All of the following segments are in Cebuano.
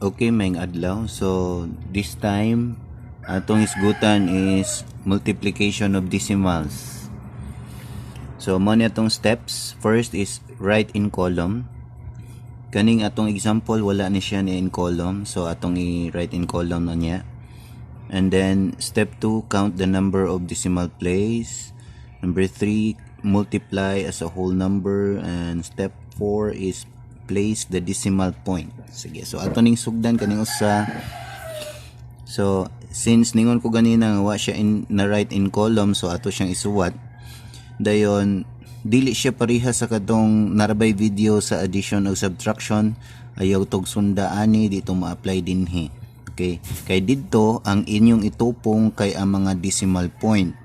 Okay, maayong adlaw. So, this time, atong hisgutan is multiplication of decimals. So, mao ni atong steps. First is write in column. Kaning atong example, wala ni siya ni in column. So, atong i-write in column na niya. And then, step 2, count the number of decimal place. Number 3, multiply as a whole number. And step 4 is place the decimal point. Sige, so ato ning sugdan kaning usa. So, since ningon ko ganina nga wa siya in, na write in column, so ato siyang isuwat. Dayon, dili siya pareha sa katong narabay video sa addition o subtraction. Ayaw tog sunda ani dito, ma-apply dinhi. Okay, kay didto ang inyong itupong kay ang mga decimal point.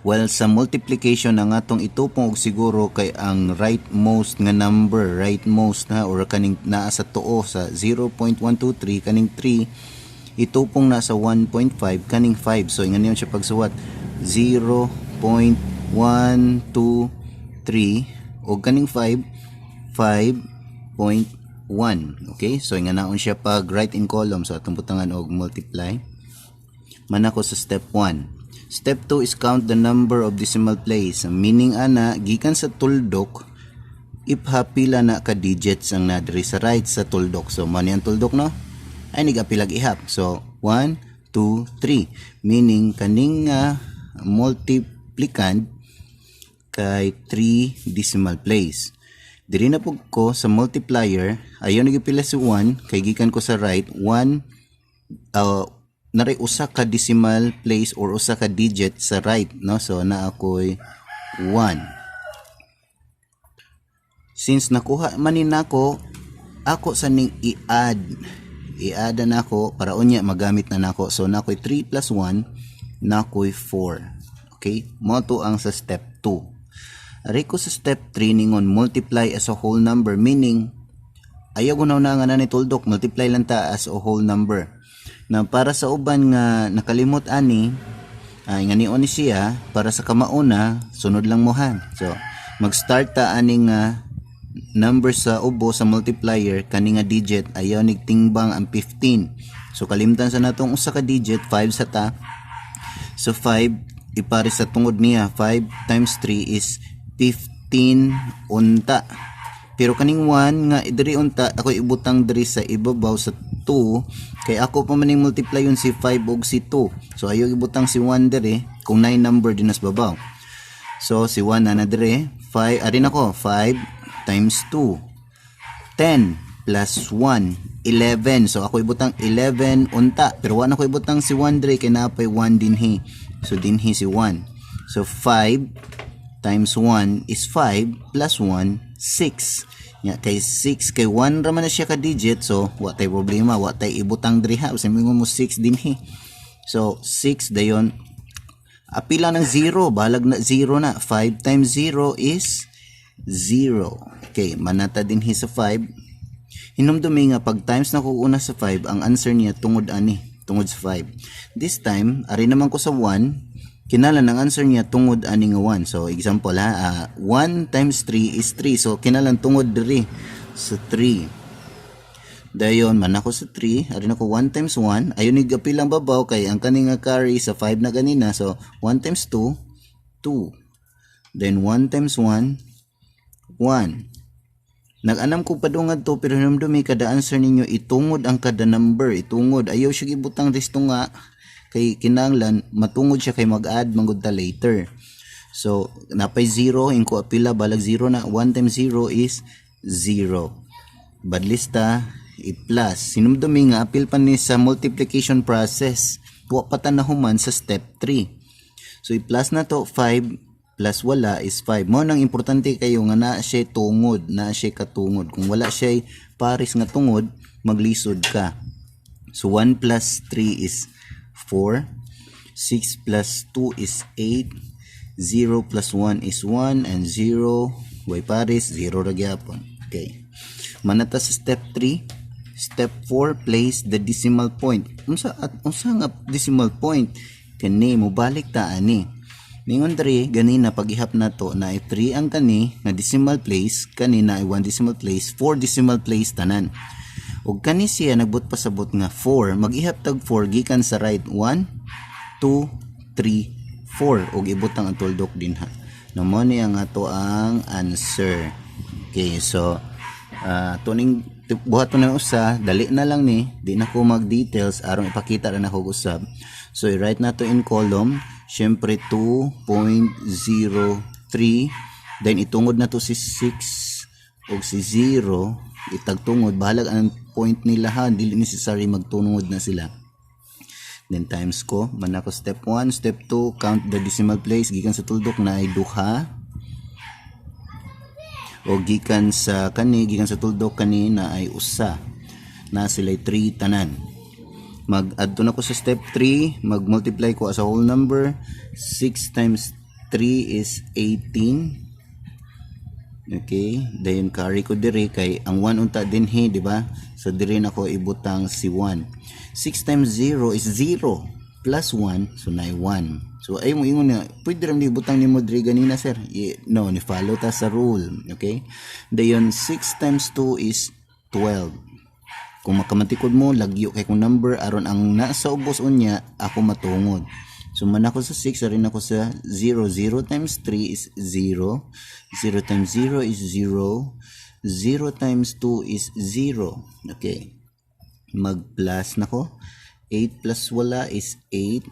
While sa multiplication, ang atong itupong og siguro kay ang rightmost nga number, rightmost na or kaning naa sa tuo sa 0.123, kaning 3 itupong na sa 1.5, kaning 5. So ingon siya pagsuwat, 0.123 og kaning 5, 5.1. Okay? So inganaon siya pag write in column, so atong butangan og multiply. Man ako sa step 1. Step 2 is count the number of decimal place. Meaning ana, gikan sa tuldok, ipha pila na ka digits ang nadiri sa right sa tuldok. So mao ni ang tuldok, no? Ay nigapilag ihap. So 1, 2, 3. Meaning kaning multiplicand kay 3 decimal place. Diri na pud ko sa multiplier, ayaw nagipila si 1 kay gikan ko sa right, 1, naray usa ka decimal place or usa ka digit sa right, no? So naa ako'y 1. Since nakuha man ni nako, ako sa ning i-add, i-add na nako para unya magamit na nako. So nakoy 3 plus 1, nakoy 4. Okay, mao to ang sa step 2. Ari ko sa step 3, ningon multiply as a whole number, meaning ayaw ko na nga na ni tuldok, multiply lang ta as a whole number. Na para sa uban nga nakalimot ani ay nga ni siya, para sa kamauna, sunod lang mo ha. So mag-start ta ani nga number sa ubo sa multiplier, kani nga digit ayaw nigtingbang ang 15. So kalimtan sa natong usa ka digit, 5 sa ta. So 5 ipare sa tungod niya, 5 times 3 is 15 unta. Pero kaning 1 nga diri unta, ako ibutang diri sa ibabaw sa 2 kay ako pa man ning multiply yun si 5 ug si 2. So ayaw ibutang si 1 diri kung 9 number din sa babaw. So si 1 na na diri, 5 ari nako, 5 times 2, 10 plus 1, 11. So ako ibutang 11 unta, pero wa na ko ibutang si 1 diri kay naa pay 1 dinhi. So dinhi si 1. So 5 times 1 is 5 plus 1, 6. Nya kay 6 kay 1 ra man na siya ka digit, so wa tay problema, wa tay ibutang diri ha. Usa mo 6 dinhi. So 6, dayon apila ng 0, balag na 0 na. 5 times 0 is 0. Okay, manata dinhi sa 5. Hinumdumi nga pag times na ko una sa 5, ang answer niya tungod ani, tungod sa 5. This time, ari naman ko sa 1, kinalan ang answer niya tungod ani nga 1. So example ha, 1 times 3 is 3. So kinalan tungod diri sa 3. Dayon man ako sa 3, ari nako 1 times 1, ayon ni gapilang babaw kay ang kani nga carry sa 5 na ganina. So 1 times 2, 2. Then 1 times 1, 1. Nag-anam ko padungad to, pero hinumdumi kada answer ninyo itungod ang kada number, itungod. Ayaw siya gibutang resto nga kay kinahanglan matungod siya kay mag-add man gud ta later. So napay 0, ingko apila, balag 0 na. 1 times 0 is 0. Badlista i-plus. Hinumdumi nga apil pa ni sa multiplication process. Wa pa ta nahuman sa step 3. So i-plus na to, 5 plus wala is 5. Mao nang importante kayo nga naa siya tungod, naa siya katungod. Kung wala siya pares nga tungod, maglisod ka. So 1 plus 3 is 4. 6 plus 2 is 8. 0 plus 1 is 1 and 0 way pares, 0 ra gyapon. Okay. Manata sa step 3. Step 4, place the decimal point. Unsa at unsa nga decimal point? Kani mobalik ta ani. Ningon diri ganina pag-ihap nato na 3 ang kani nga decimal place, kani na 1 decimal place, 4 decimal place tanan. Ug kani siya nagbut pasabot nga 4, mag-ihap tag 4 gikan sa right, 1, 2, 3, 4, ug ibutang ang tuldok dinha. No, mo ni ang ato ang answer. Okay, so tuning buhat na usa, dali na lang ni, di na ko mag details aron ipakita ra nako usab. So i-write na to in column, syempre 2.03, then itungod na to si 6 og si 0, itagtungod, bahalag ang point nila ha, dili necessary magtungod na sila. Then times ko, man ako step 1, step 2, count the decimal place, gikan sa tuldok na ay duha. O gikan sa kani, gikan sa tuldok kani na ay usa. Na sila 3 tanan. Mag-add to na ko sa step 3, mag-multiply ko as a whole number. 6 times 3 is 18. Okay, dayon carry ko diri kay ang 1 unta dinhi, di ba? So diri na ko ibutang si 1. 6 times 0 is 0 plus 1, so na 1. So ay mo ingon nga, pwede ra ni ibutang nimo diri ganina, sir. No, ni follow ta sa rule, okay? Dayon 6 times 2 is 12. Kung makamantikod mo, lagyo kay kung number aron ang nasa ubos unya ako matungod. So man ako sa 6, rin ako sa 0. 0 times 3 is 0. 0 times 0 is 0. 0 times 2 is 0. Okay. Mag-plus na ko. 8 plus wala is 8.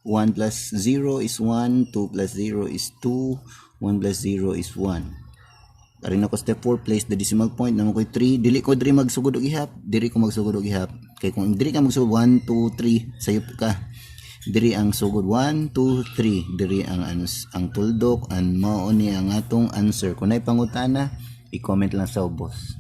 1 plus 0 is 1. 2 plus 0 is 2. 1 plus 0 is 1. Arin ako step 4, place the decimal point namo koy 3. Dili ko diri magsugod og ihap, diri ko magsugod og ihap. Kay kung diri ka magsugod 1 2 3, sayop ka. Diri ang sugod 1 2 3, diri ang tuldok, ang mao ni ang atong answer. Kung nay pangutana, i-comment lang sa ubos.